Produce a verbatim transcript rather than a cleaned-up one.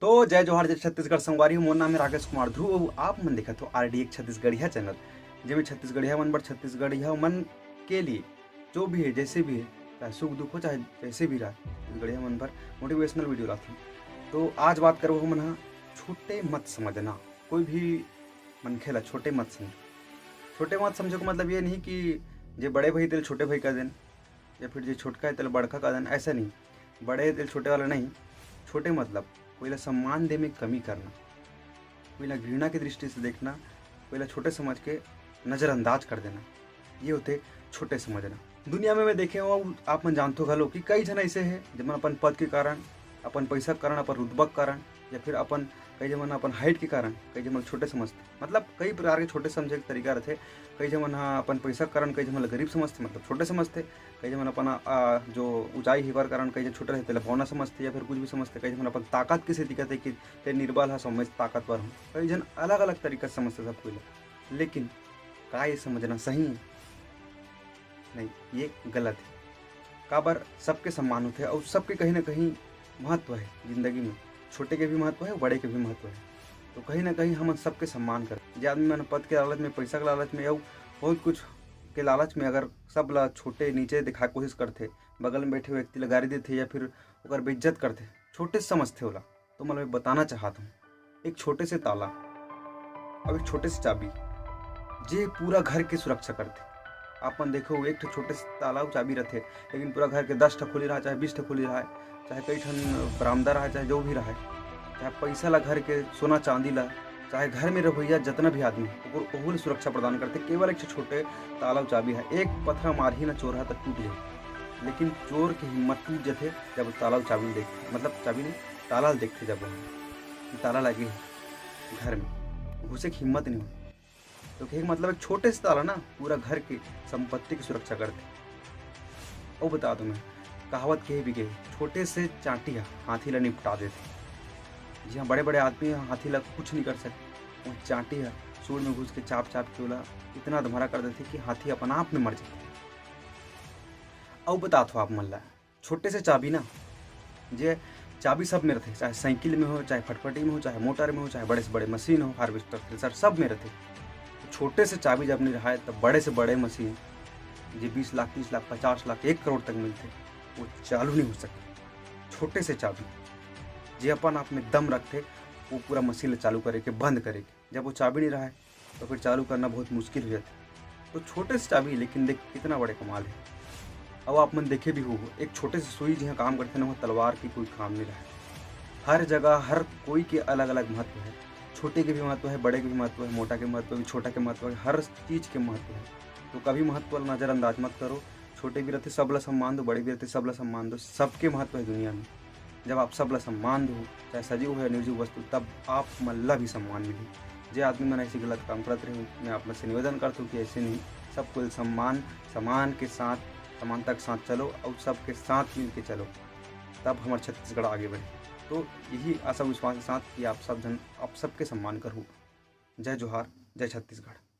तो जय जोहार, जय छत्तीसगढ़ संगवारी हो। मोर नाम है राकेश कुमार ध्रुव अउ आप मन देखत हो आरडीएक्स छत्तीसगढ़िया चैनल, जेमे छत्तीसगढ़िया मन बर, छत्तीसगढ़िया मन के लिए, जो भी है, जैसे भी है, चाहे सुख दुख हो, चाहे जैसे भी रहे, छत्तीसगढ़िया मन बर मोटिवेशनल वीडियो लाथन। तो आज बात करबो हमन ह, छोटे मत समझना। कोई भी मनखे ला छोटे मत समझो। छोटे मत समझो का मतलब ये नहीं कि जे बड़े भाई तेल छोटे भाई कर देन, या फिर जे छोटका है तेल बड़का कर देन, ऐसा नहीं। बड़े तेल छोटे वाला नहीं, छोटे मतलब कोई ला सम्मान दे में कमी करना, कोई ला घृणा की दृष्टि से देखना, कोई ला छोटे समझ के नज़रअंदाज कर देना, ये होते छोटे समझना। दुनिया में मैं देखे हूँ, आप मन जानथो घलो कि कई झन ऐसे है, जेमन अपन पद के कारण, अपन पैसा के कारण, अपन रुतबा के कारण, या फिर अपन, कई झन अपन हाइट के कारण, कई झन छोटे समझते। मतलब, कई प्रकार के छोटे समझे के तरीका रहथे। कई झन ह अपन पैसा के कारण कई झन ला गरीब समझते, मतलब छोटे समझते। कई झन अपन, आ, जो ऊंचाई हे ओकर कारण कई झन छोटे रहथे, तेला बौना समझथे या फिर कुछ भी समझथे। कई झन अपन ताकत के सेती कहथे कि ते निर्बल ह, सौम्य ताकतवर हो। कई झन अलग-अलग तरीका से समझथे सब कोई ला। लेकिन का ये समझना सही है? नहीं, ये गलत है। काबर, सबके सम्मान होथे अउ सबके कहीं ना कहीं महत्व है जिंदगी में। छोटे के भी महत्व है, बड़े के भी महत्व है। तो कहीं ना कहीं हमन सबके सम्मान करें। जे आदमी मन पद के लालच में, पैसा के लालच में, अउ बहुत कुछ के लालच में अगर सब ला छोटे नीचे दिखाए के कोशिश करथे, बगल में बैठे व्यक्ति ला गारी देथे या फिर ओकर बेइज्जत करथे, छोटे से समझथे ओला, तो मैं बताना चाहत हूँ, एक छोटे से ताला अउ एक छोटे से चाबी, जे पूरा घर के सुरक्षा करथे। आप मन देखो, एक ठो छोटे से ताला अउ चाबी रथे, लेकिन पूरा घर के दस ठो खोली रहा, चाहे बीस ठो खोली रहा, चाहे कई ठन बरामदा रहा, चाहे जो भी रहा, चाहे पैसा ला, घर के सोना चांदी ला, चाहे घर में रहोइया जितना भी आदमी, ओकर ओहू ला सुरक्षा प्रदान करथे। केवल एक ठो छोटे ताला अउ चाबी है, एक पथरा मारही ना चोर हा, त टूट जाही। लेकिन चोर के हिम्मत टूट जथे, जब ताला अउ चाबी ल देखथे, मतलब चाबी नहीं, ताला ल देखथे, जब वो कि ताला लगे है घर में, घुसे के हिम्मत नहीं हो। तो कहे के मतलब, एक छोटे से ताला ना पूरा घर के संपत्ति की सुरक्षा करथे। अउ बता दूं मैं, कहावत कहे भी गए, छोटे से चांटी हा हाथी ला निपटा देथे। जी हाँ, बड़े बड़े आदमी हा हाथी ला कुछ नहीं कर सकते, वो चांटी हा सूंड़ में घुस के चाप चाप के ओला इतना अधमरा कर देथे कि हाथी अपन आप में मर जाथे। अउ बतात हो आप मन ला, छोटे से चाबी ना, जे चाबी सब में रथे, चाहे साइकिल में हो, चाहे फटफटी में हो, चाहे मोटर में हो, चाहे बड़े से बड़े मशीन हो, हार्वेस्टर, थ्रेसर, सब में रथे। तो छोटे से चाबी जब नहीं रहा है, तब बड़े से बड़े मशीन, जे बीस लाख, तीस लाख, पचास लाख, एक करोड़ तक मिलथे, वो चालू नहीं हो सकते। छोटे से चाबी, जे अपन आप में दम रखथे, वो पूरा मशीन ला चालू करे के, बंद करे के। जब वो चाबी नहीं रहा है, तो फिर चालू करना बहुत मुश्किल हो जाता है। तो छोटे से चाबी, लेकिन देख कितना बड़े कमाल है। अब आप मन देखे भी हो, एक छोटे से सुई जिहाँ काम करथे ना, वो तलवार की कोई काम नहीं रहा है। हर जगह हर कोई के अलग अलग महत्व है। छोटे के भी महत्व है, बड़े के भी महत्व है, मोटा के महत्व है, छोटा के महत्व है, हर चीज के महत्व है। तो कभी महत्व ला नजरअंदाज मत करो। छोटे भी रहते, सब ला सम्मान दो, बड़े भी रहते, सब ला सम्मान दो। सबके महत्व है दुनिया में। जब आप सब ला सम्मान दो, चाहे सजीव हो या निर्जीव वस्तु, तब आप मन ला भी सम्मान मिलही। जे आदमी मन ऐसी गलत काम करत रहे, मैं आप मन से निवेदन करत हूँ कि ऐसे नहीं, सबको सम्मान, सम्मान के साथ, समानता के साथ चलो और सबके साथ मिल के चलो, तब हमार छत्तीसगढ़ आगे बढ़े। तो यही आशा विश्वास के साथ कि आप सब जन, आप सबके सम्मान करहू। जय जोहार, जय छत्तीसगढ़।